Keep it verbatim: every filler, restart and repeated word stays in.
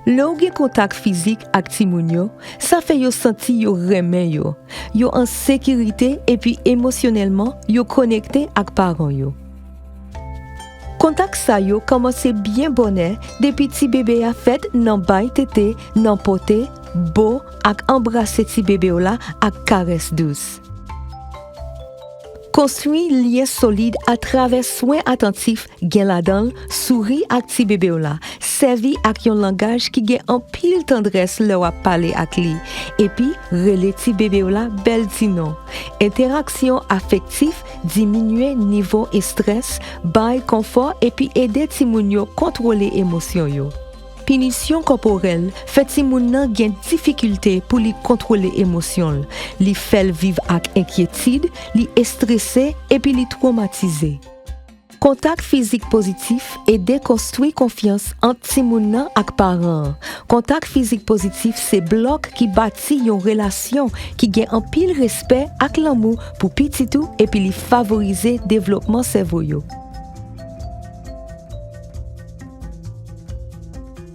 Lè w gen kontak fizik ak timoun yo, sa fè yo santi yo renmen yo, yo an sekirite epi emosyonèlman yo konekte ak paran yo. Kontak sa yo kòmanse byen bònè depi ti bebe a fèt nan bay tete, nan pote, bo ak anbrase ti bebe w la ak karès dous. Konstwi lyen solid atravè swen atantif gen ladan l souri ak ti bebe w la, sèvi ak yon langaj ki gen anpil tandrès lè w ap pale ak li, epi rele ti bebe w la bèl ti non. Entèraksyon afektif diminye nivo estrès, bay konfò epi ede timoun yo kontwole emosyon yo. Pinisyon kòporèl fè timoun nan gen difikilte pou li kontwole emosyon l. Li fè l viv ak enkyetid, li estrese epi li twomatize. Kontak fizik pozitif ede konstwi konfyans ant timoun nan ak paran an. Kontak fizik pozitif se blòk ki bati yon relasyon ki gen anpil respè ak lanmou pou pitit ou epi li favorize devlopman sèvo yo.